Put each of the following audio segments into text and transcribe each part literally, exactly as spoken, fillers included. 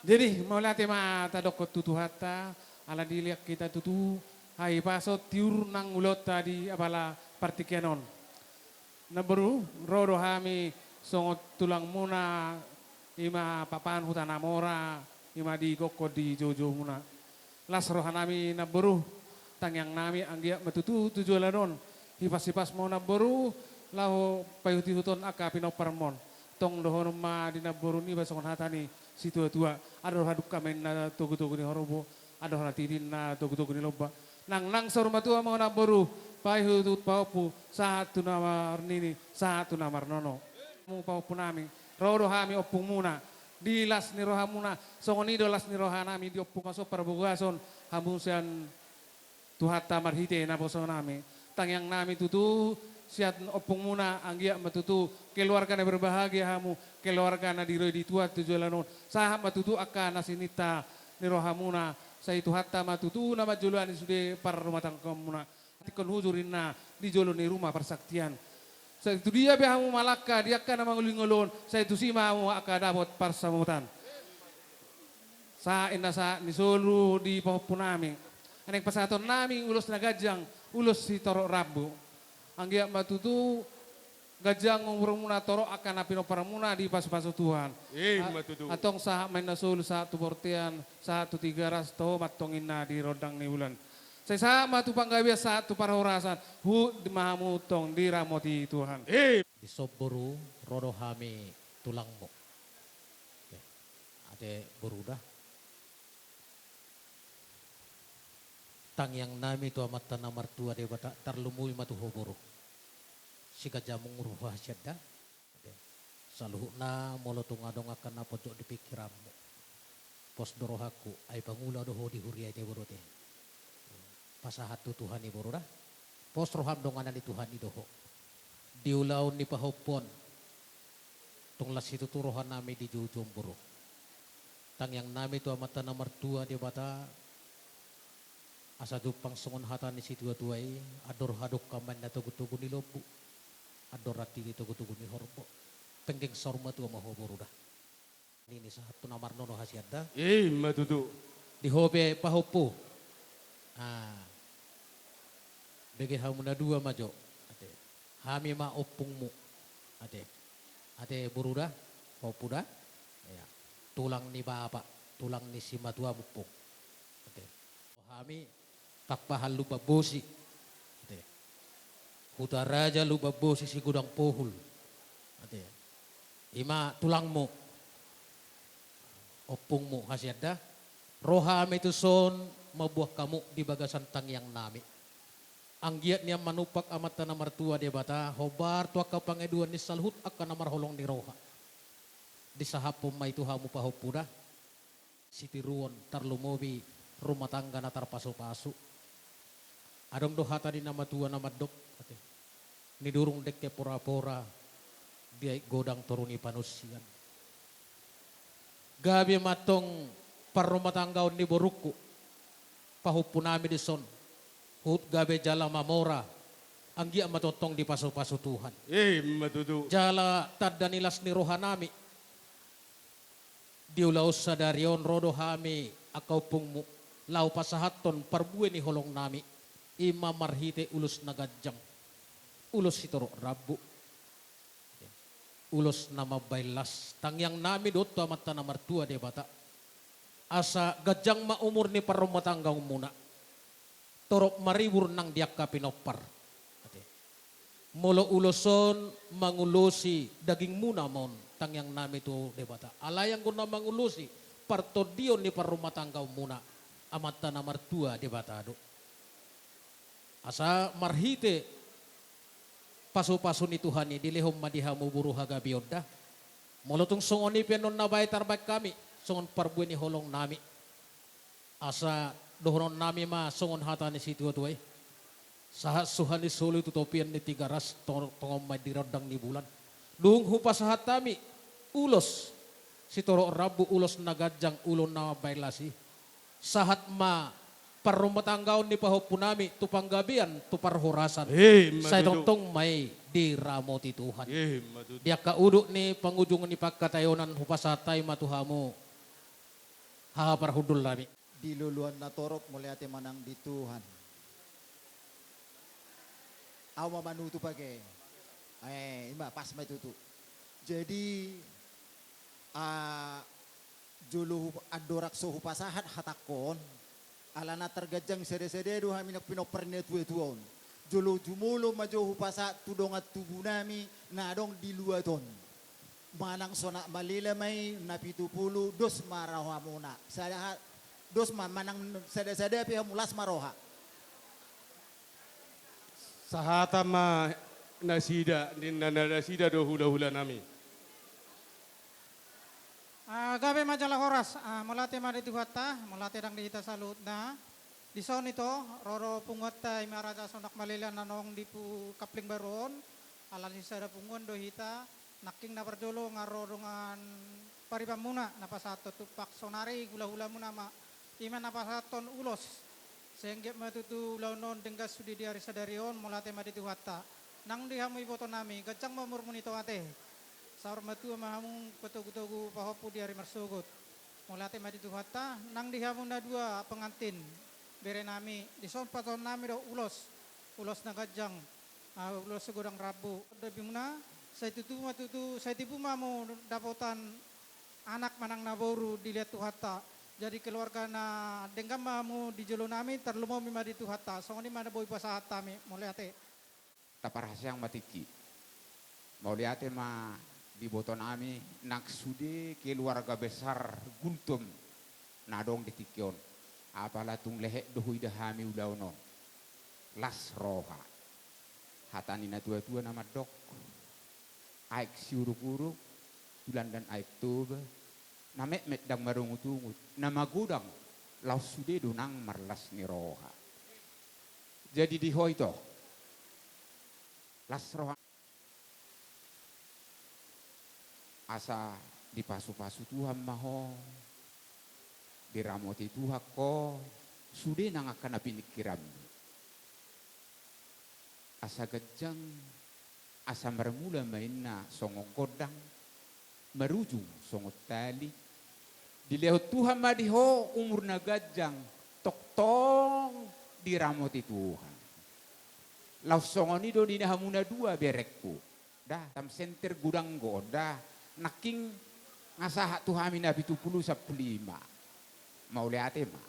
Jadi, mauliate ma tadokkon tu Tuhanta, ala dilehon hita tutu hahipason tiur nang ulaonta di apala partingkian on. Namboru, ro do hami songon tulangmuna, i ma papahan huta na mora, i ma digokhon di joujoumuna. Las rohanami namboru, tangiangnami anggiat ma tutu tu joloan on hipashipas ma ho namboru, laho paihutihuthon angka pinomparmon. Tong dohonon ma di namboru niba songon hata ni situatua, andor hadungka ma inna togutogu ni horbo, andor hatiti inna togutogu ni lomba. Nangnang saur matua ma ho namboru, paihutihut pahompu, sahat tu na marnini, sahat tu na marnono. Molo pahompunami, ro do hami ompungmuna, di las ni rohamuna, songon i do las ni rohanami di ompung, asa parbogason hamu sian Tuhanta marhite naposonami. Tangiangnami tutu sian ompungmuna, anggiat ma tutu keluarga na berbahagia hamu, keluarga na diridoi Tuhan tu joloan on. Sahat ma tutu angka na sininta ni rohamuna, sai Tuhanta ma tutu na manjoloani sude parrumatanggaonmuna. Ingkon hujur inna di jolo ni ruma parsaktian. Sai tu dia pe hamu mangalangka di angka na mangolingol on, sai tusi ma hamu angka dapot parsamotan. Sahat inna sahat ni solu di pahompunami. Naeng pasahatonnami ulos na ganjang, ulos sitorop rambu. Anggiat ma tutu ganjang umurmuna, torop angka na pinomparmuna dipasupasu Tuhan. I ma tutu. Antong sahat ma inna solu, sahat tu bontean, sahat tu Tigaras, toho ma antong inna di rondang ni bulan. Sai sahat ma tu panggabean, sahat tu parhorasan, huhut ma hamu tong diramoti Tuhan. I. Dison boru, ro do hami tulangmu. Oke. Ate boru da. Tangiangnami tu Amanta na martua Debata, tarlumobi ma tu ho boru. Siganjang umur ma hasian da. Oke. Saluhutna molo tung adong angka na ponjot di pingkiranmu, pos do rohangku, ai pangula do ho di huria i ate boru ate. Pasahat tu Tuhan i boru da. Pos roham, donganan ni Tuhan i do ho. Di ulaon ni pahompu on, tung las situtu rohanami di joujou boru. Tangiangnami tu Amanta na martua Debata, asa jumpang songon hata ni situatua i, andor hadungka ma inna togutogu ni lombu, andor hatiti togutogu ni horbo. Penggeng saur matua ma ho boru da. Nini sahat tu na marnono hasian da. I ma tutu. Di ho pe pahompu. Ah. Bege hamu na dua ma jo. Ate. Hami ma ompungmu. Ate. Ate boru da, pahompu da. Ya. Tulang ni bapa, tulang ni simatuam ompung. Ate. Hami Pakpahan Lumban Bosi. Ate. Hutaraja Lumban Bosi Sigodang Pohul. Ate. I ma tulangmu, ompungmu hasian da. Ro hami tuson mamboan hamu di bagasan tangiangnami. Anggiat nian manumpak Amanta na martua Debata, hombar tu angka pangidoan ni saluhut angka na marholong ni roha. Disahaphon ma i tu hamu pahompu da. Sitiruon, tarlumobi rumah tangga na tarpasupasu. Adong do hata ni na matua na mandok, ate. Nidurung dengke porapora, diait godang toru ni panunsian. Gabe ma antong parrumatanggaon ni borungku, pahompunami dison, huhut gabe jala mamora, anggiat ma tongtong dipasupasu Tuhan. I ma tutu. Jala tanda ni las ni rohanami. Di ulaon sadari on ro do hami angka ompungmu, laho pasahathon parbue ni holongnami, i ma marhite ulos na ganjang, ulos sitorop rambu, ulos na mambahen las. Tangiangnami do on tu Amanta na martua Debata, asa ganjang ma umur ni parrumatanggaonmuna. Torop maribur nang di angka pinompar. Ate. Molo ulos on mangulosi dagingmuna ma on, tangiangnami tu Debata. Alai anggo na mangulosi partondion ni parrumatanggaonmuna, Amanta na martua Debata do. Asa marhite pasupasu ni Tuhan i dilehon ma di hamu boru hagabeon da. Molo tung songon i pe annon na baen tarbaen hami, songon parbue ni holongnami. Asa dohononnami ma songon hata ni situatua i. Sahat suha ni solu tu topian ni Tigaras, to-, tongon ma i di rondang ni bulan. Dung hupasahat hami ulos sitorop rambu, ulos na ganjang, ulos na mambahen las i, sahat ma parrumatanggaon ni pahompunami tu panggabean, tu parhorasan. I ma tutu. Sai tongtong ma i diramoti Tuhan. I ma tutu. Di angka udut ni pangujung ni pangkataion an hupasahat hami ma tu hamu Aha parhundul nami. Di loloan na torop mauliate ma nang di Tuhan. Au ma manutup age. Eh, ima pas ma tutu. Jadi, ah, jolo hu-, andorang so hupasahat hatangkon, alana targanjang sada-sada do hami na pinompar ni natua-tua on. Jolo jumolo ma jo hupasahat tu dongan tubu nami na adong di luat on. Manang Sonak Malela ma i na pitu pulu, dos ma rohamuna. Sada ha-, dos ma manang sada-sada pe hamu, las ma roha. Sahata ma nasida, ninna na nasida do hula-hula nami. Ah, gabe ma jala horas, ah, mauliate ma di Tuhanta, mauliate nang di hita saluhutna. Dison ito, ro do punguanta i ma Raja Sonak Malela na naung di pu-, Kapling Baru on, ala ni sada punguan do hita, nangkin na parjolo nga ro dongan paribanmuna, na pasahathon tumpak sonari hula-hulamuna ma, i ma na pasahathon ulos. Sai anggiat ma tutu ulaon on denggan sude di ari sadari on, mauliate ma di Tuhanta. Nang di hamu iboto nami, ganjang ma umurmu ni ito ate. Saur matua ma hamu patogu-togu pahompu di ari marsogot. Mauliate ma di Tuhanta, nang di hamu na dua pengantin, bere nami, dison pasahaton nami do ulos, ulos na ganjang, ah, ulos sigodang rambu. Dapimuna, sai tutu ma tutu, sai tibu ma hamu dapotan anak manang naboru dilean Tuhanta. Jadi keluarga na denggan ma hamu di jolo nami, tarlumobi ma di Tuhanta. Songon i ma na boi pasahat hami, mauliate. Taparhaseang ma tingki. Mauliate ma di iboto nami nang sude keluarga besar Gultom na adong di tingki on. Apala tung lehet do huida hami ulaon on. Las roha. Hata ni natua-tua na mandok. Aek siuruk-uruk, tulandan aek Toba, na metmet ndang marungut-ungut, na magodang laos sude do nang marlas ni roha. Jadi di ho ito, las roha. Asa dipasu-pasu Tuhan ma ho, diramoti Tuhan ho, sude nang angka na piningkiranmu. Asa ganjang, asa marmula ma inna songon gondang, marujung songon tali. Dilehon Tuhan ma di ho umur na ganjang, tongtong diramoti Tuhan. Laos songon i do ninna hamu na dua berengku. Da, tam senter godang do on da. Nangkin nga sahat tu hami na pitu pulu sampulu lima. Mauliate ma.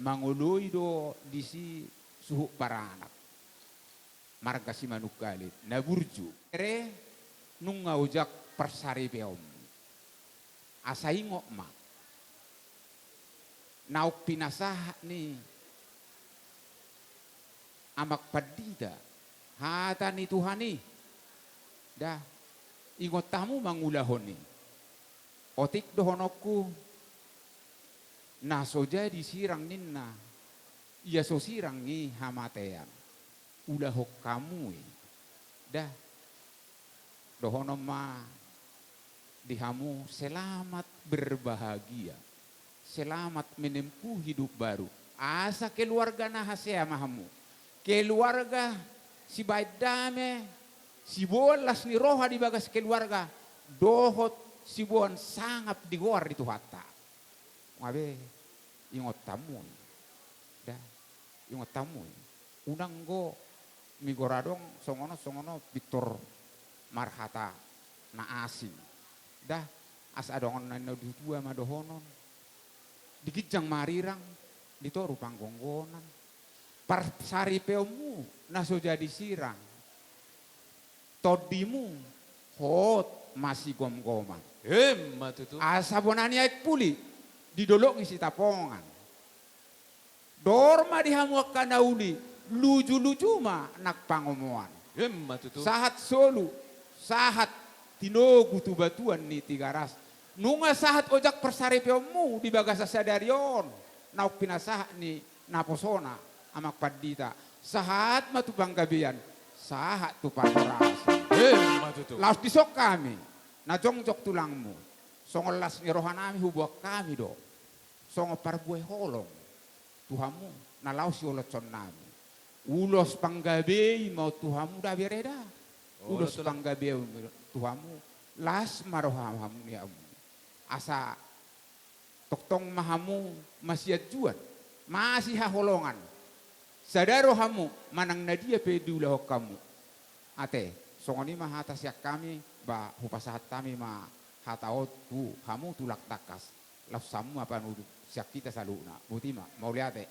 Mangoloi do disi suhut paranak. Marga Simanungkalit, na burju. Ere, nunga ojak parsaripeonmu. Asa ingot ma. Naung pinasahat ni Amang Pandita hata ni Tuhan i. Da, ingot hamu mangulahon i. Otik dohononku, na so jadi sirang ninna, ia so sirang i hamatean. Ulahon hamu i. Da. Dohonon ma di hamu, selamat berbahagia. Selamat menempuh hidup baru. Asa keluarga na hasea ma hamu. Keluarga sibaen dame, siboan las ni roha di bagas keluarga, dohot siboan sangap di goar ni Tuhanta. Nga be, ingot hamu i. Da, ingot hamu i. Unang do migor adong songon on, songon on, pintor marhata na asing. Da, asa adong na natua-tua ma dohonon. Di ginjang ma arirang, di toru panggonggonan. Parsaripeonmu na so jadi sirang. Tondimu hot masigomgoman. Emma tutu. Asa bona ni aek puli di dolok ni Sitapongan. Dor ma di hamu angka na uli, luju-luju ma nang pangomoan. Emma tutu. Sahat solu, sahat tinogu tu batuan ni Tigaras. Nunga sahat ojak parsaripeonmu di bagasan sadari on, naung pinasahat ni naposona Amang Pandita, sahat ma tu panggabean, sahat tu parhorasan. Emma tutu. Laos dison hami na jongjong tulangmu, songon las ni roha nami huboan hami do songon parbue holong tu hamu na laos siolonson nami. Ulos panggabean ma on tu hamu da bere da. Ulos panggabean tu hamu, las ma roha hamu ni hamu. Asa Tongtong ma hamu masianjuan, masihaholongan. Sada do hamu manang na dia pe diulahon hamu. Ate, songon i ma hata sian hami, ba hupasahat hami ma hata on tu hamu tulang tangkas. Laos hamu ma panutup sian hita saluhutna. Boti ma, mauliate.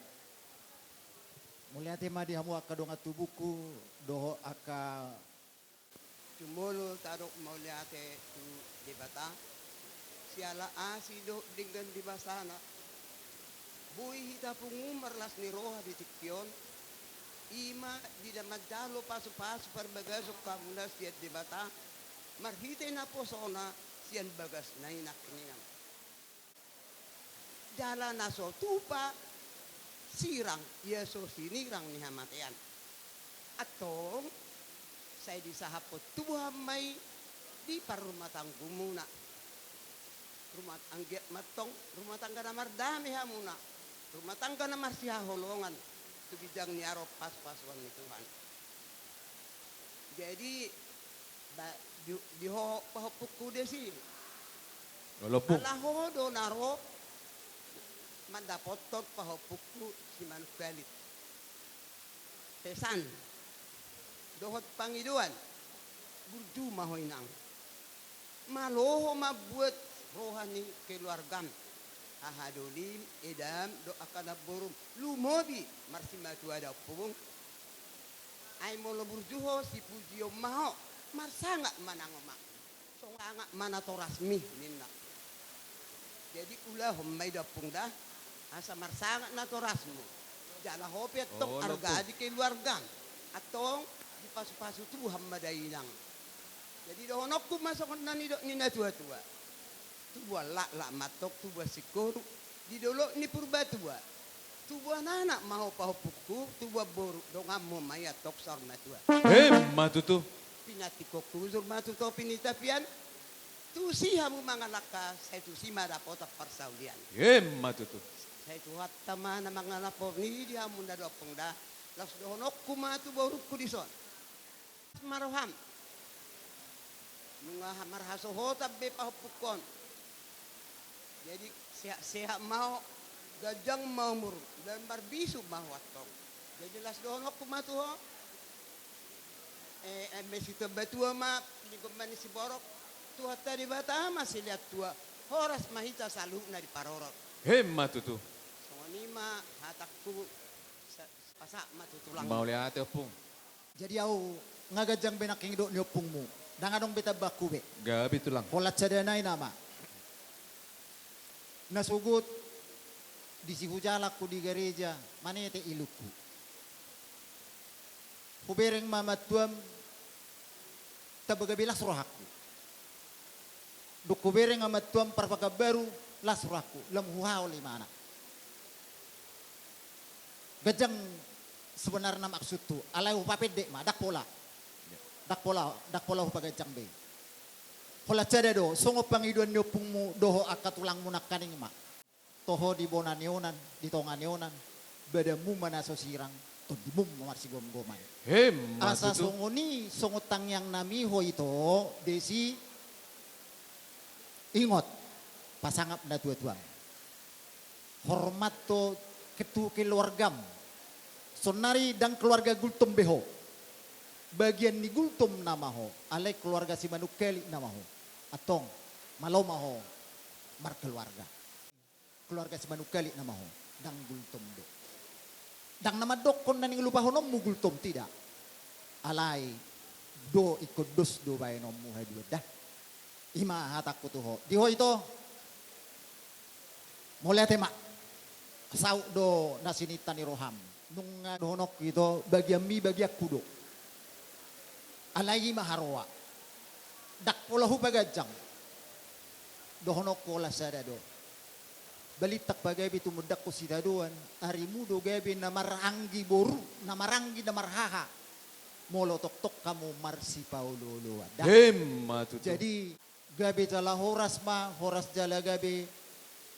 Mauliate ma di hamu angka dongan tubungku, dohot angka. Jumolo tadok mauliate tu Debata, siala asi dohot denggan ni basana. Boi hita pungu marlas ni roha di tingki on, i ma di na manjalo pasupasu parbagason hamuna sian Debata, marhite naposona sian bagasna i nangkiningan. Jala na so tupa sirang, ia so sinirang ni hamatean. Antong, sai disahaphon Tuhan ma i di parrumatanggamuna. Rumah, anggiat ma antong rumah tangga na mardame hamuna, rumah tangga na marsihaholongan, tu ginjang ni ari on pasupasuon ni Tuhan. Jadi, ba, di, di ho pahompungku Desi. Olo, Ompung. Ala ho do na ro mandapothon pahompungku si Manungkalit. Pesan dohot pangidoan, burju ma ho inang. Malo ho mambuat roha ni keluargam. Hahadolim, edam, dohot angka namborum. Lumobi marsimatua da Ompung. Ai molo burju ho, sipujion ma ho, marsangap ma nang omak. Songon sangap ma natorasmi, ninna. Jadi ulahon ma i da Ompung da, asa marsangap natorasmu. Jala ho pe antong, olo, arga Ompung, di keluargam. Antong dipasupasu Tuhan ma da inang. Jadi dohononku ma songon na nidok ni natuatua. Tubuan laklak ma antong, tubuan singkoru di dolok ni Purbatua. Tubuan anak ma ho pahompungku, tubuan boru, donganmu ma i antong saur matua. Emma tutu. Pinantikhon hujur ma tu topi ni tapian. Tusi hamu mangalangka, sai tusi ma dapotan parsaulian. Emma tutu. Sai Tuhanta ma na mangalapor ni di hamu na da Ompung da. Laos dohononku ma tu borungku dison. Maroham. Nunga ha-, marhasohotan be pahompungkon. Jadi sehat-sehat ma ho, ganjang ma umur, dan marbisuk ma ho antong. Jadi las dohononku ma tu ho. Eh, eme sitamba tua ma, pinigomman ni siborok, Tuhanta Debata ma silehon tua, horas ma hita saluhutna diparorot. Emma tutu. Songon i ma hatangku, sa-, pasahat ma tu tulang. Mauliate, Ompung. Jadi ahu nga ganjang be nangkin dok ni ompungmu. Ndang adong be tambaanku be. Gabe tulang. Holan sada nai nama. Na sogot disi hujalang ho di gareja, manete ilungku. Hubereng ma mantuam, tamba gabe las rohangku. Dung hubereng ma mantuam par Pekanbaru, las rohangku, lam huhaol imana. Ganjang sebenarna maksudhu, alai hupapendek ma, ndang pola. Ya. Ndang pola, ndang pola hupaganjang be. Holan sada do, songon pangidoan ni ompungmu dohot angka tulangmu nangkaning ma. Toho di bona ni onan, di tonga ni onan, badanmu ma na so sirang, tondimu ma marsigomgoman. Emma tutu. Asa songon i, songon tangiangnami ho ito, Desi, ingot, pasangap natuatuam. Hormat ho ke-, tu keluargam. Saonari ndang keluarga Gultom be ho. Bagian ni Gultom nama ho, alai keluarga Simanungkalit nama ho. Antong, malo ma ho markeluarga. Keluarga Simanungkalit nama ho, ndang Gultom be. Ndang na mandokkon naeng lupahononmu Gultom, tidak. Alai, do ingkon dos do baenonmu haduan da. I ma hatangku tu ho. Di ho ito, mauliate ma. Saut do na sininta ni roham. Nunga dohononku ito, bagianmi bagianku do. Alai i ma haroa. Ndang pola hupaganjang. Dohononku holan sada do. Balintang ma gabe tumundalhon sitadoan, arimu do gabe na maranggi boru, na maranggi na marhaha. Molo tongtong hamu marsipaolooloan. Da. Emma tutu. Jadi, gabe jala horas ma, horas jala gabe,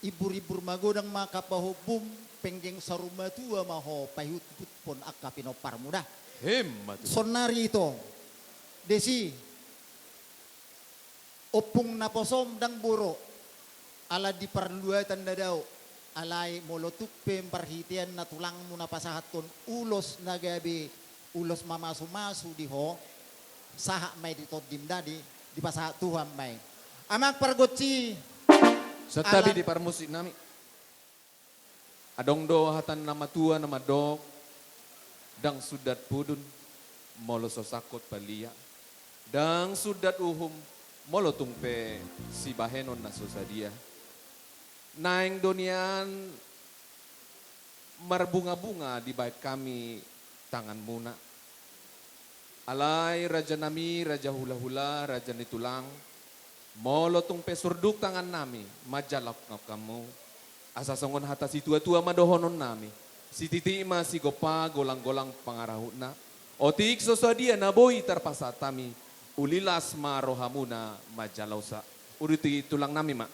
imbur-imbur magodang ma angka pahombum, penggeng saur matua ma ho paihuthuthon angka pinomparmu da. Emma tutu. Saonari ito, Desi, ompung naposom ndang boro. Ala di parluatan na dao, alai molo tung pe marhitean na tulangmu na pasahathon ulos na gabe ulos mamasumasu di ho, sahat ma i di tondim da, dipasahat Tuhan ma i. Amang pargonsi. Santabi di parmusik nami. Adong do hata ni na matua na mandok, ndang sundat pudun molo so sangkot palia, ndang sundat uhum molo tung pe sibahenon na so sadia. Naeng do nian marbungabunga dibahen hami tanganmuna. Alai rajanami, raja hulahula, raja ni tulang, molo tung pe surduk tangannami manjalo hamu, asa songon hata situatua ma dohononnami: Sititi ma sigompa, golanggolang pangarahutna. Otik so sadia na boi tarpasahat hami, uli las ma rohamuna manjalosa. Uduti tulangnami ma.